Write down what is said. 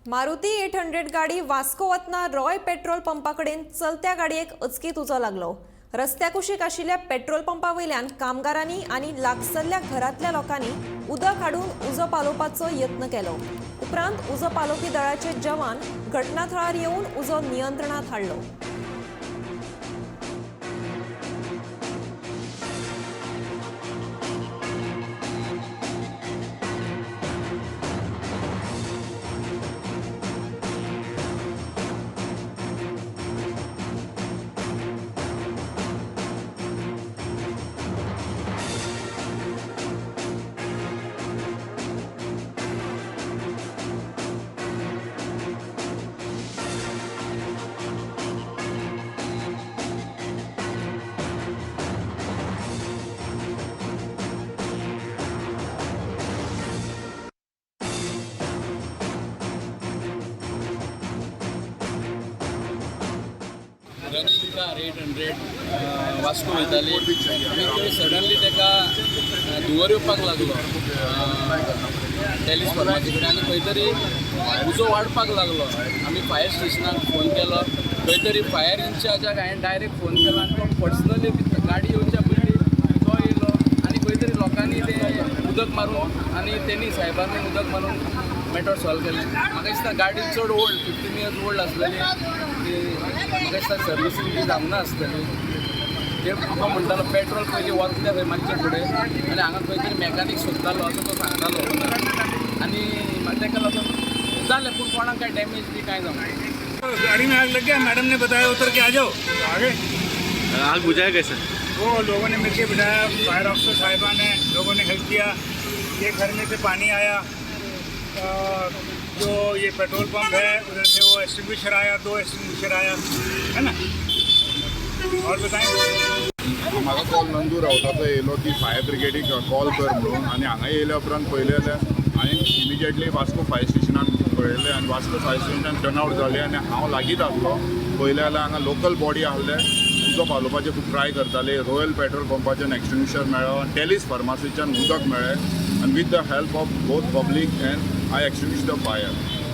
मारुती 800 गाडी वास्को वतना रॉय पेट्रोल पंपा कडेन चलत्या गाडयेक अचकीत उजो लागलो. रस्त्या कुशीक आशिल्ल्या पेट्रोल पंपा वयल्यान कामगारांनी आनी लागसल्ल्या घरांतल्या लोकांनी उदक हाडून उजो पालोवपाचो यत्न केलो. उपरांत उजो पालोवपी दळाचे जवान घटनाथळार येवन उजो नियंत्रणात हाडलो. रनिंग कार 800 वास्को वयताली आनी थंय सडनली ताका धुंवर येवपाक लागलो टॅलिस फार्मासी कडेन आनी खंय तरी उजो वाडपाक लागलो. आमी फायर स्टेशनाक फोन केलो. खंय तरी फायर इन्चार्जाक हांवें डायरेक्ट फोन केलो आनी तो पर्सनली गाडी येवच्या पयलीं तो येयलो आनी खंय तरी लोकांनी तें उदक मारून आनी तेणी सायबांनी उदक मारून मॅटर सॉल्व केलें. म्हाका दिसता गाडी चड ओल्ड, 15 इयर्स ओल्ड आसलेली ती, म्हाका दिसता सर्विसींग बी जावंक ना आसतली. ते तो म्हणटालो पेट्रोल पयलीं वतलें थंय मातशें फुडें आनी हांगा खंय तरी मॅकानीक सोदतालो असो तो सांगतालो आनी ताका लागून जालें, पूण कोणाक कांय डॅमेज बी कांय जावंक ना. गाड़ी में आग लग गया, मैडम ने बताया उतर के आ जाओ, तो आ गए. आग बुझाया कैसे? वो लोगों ने मिलके बिठाया, फायर ऑफिसर साहिबा ने, लोगों ने हेल्प किया. ये घर में से पानी आया, जो ये पेट्रोल पंप है उधर से वो एक्सटिंग्विशर आया, दो एक्सटिंग्विशर आया है ना. और बताएं. म्हाका कॉल नंदू रावताचो येयलो की फायर ब्रिगेडीक कॉल कर म्हणून आनी हांगा येयल्या उपरांत पळयलें जाल्यार हांवें इमिजिएटली वास्को फायर स्टेशनाक पळयलें आनी वास्को फायर स्टेशनान टर्न आवट जालें आनी हांव लागींच आसलो. पळयलें जाल्यार हांगा लोकल बॉडी आहले, उजो पालोवपाचें खूब ट्राय करताले. रॉयल पेट्रोल पंपाच्यान एक्सटिंग्विशर मेळ्ळो, टेलीस फार्मासीच्यान उदक मेळ्ळें आनी with the help of both public and I extinguish the fire.